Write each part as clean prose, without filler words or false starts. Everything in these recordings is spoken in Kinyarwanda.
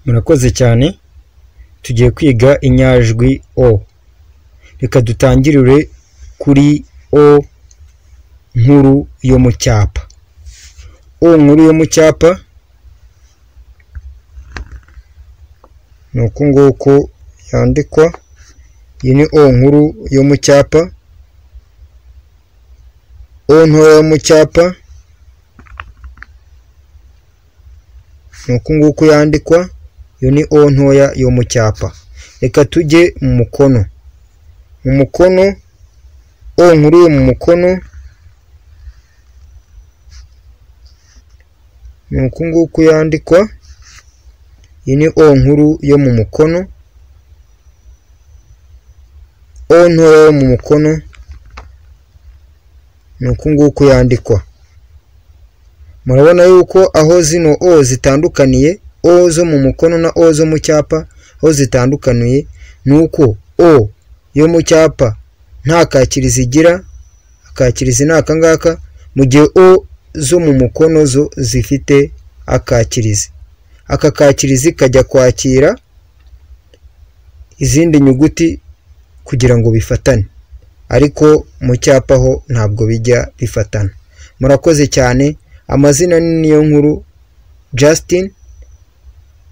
Murakoze cyane, tugiye kwiga inyajwi O. Reka dutangirire kuri O nkuru yo mu cyapa. O nkuru yo mu cyapa ni uku nguku yandikwa. Iyi ni O nkuru yo mu cyapa. O ntoya yo mu cyapa ni uku nguku yandikwa. Iyo ni O ntoya yo mu cyapa. Reka tujye mu mukono. Mu mukono, O nkuru yo mu mukono ni uku nguku yandikwa. Iyi ni O nkuru yo mu mukono. O ntoya yo mu mukono ni uku nguku yandikwa. Murabona yuko aho zino O zitandukaniye, O zo mu mukono na O zo mu cyapa, aho zitandukaniye ni uko O yo mu cyapa nta kakirizi igira, akakirizi ni aka ngaka, mu gihe O zo mu mukono zo zifite akakirizi. Aka kakirizi kajya kwakira izindi nyuguti kugira ngo bifatane, ariko mu cyapa ho ntabwo bijya bifatana. Murakoze cyane. Amazina ni Niyonkuru Justin.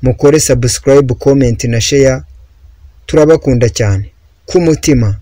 Mukore subscribe, comment na share. Turabakunda cyane ku mutima.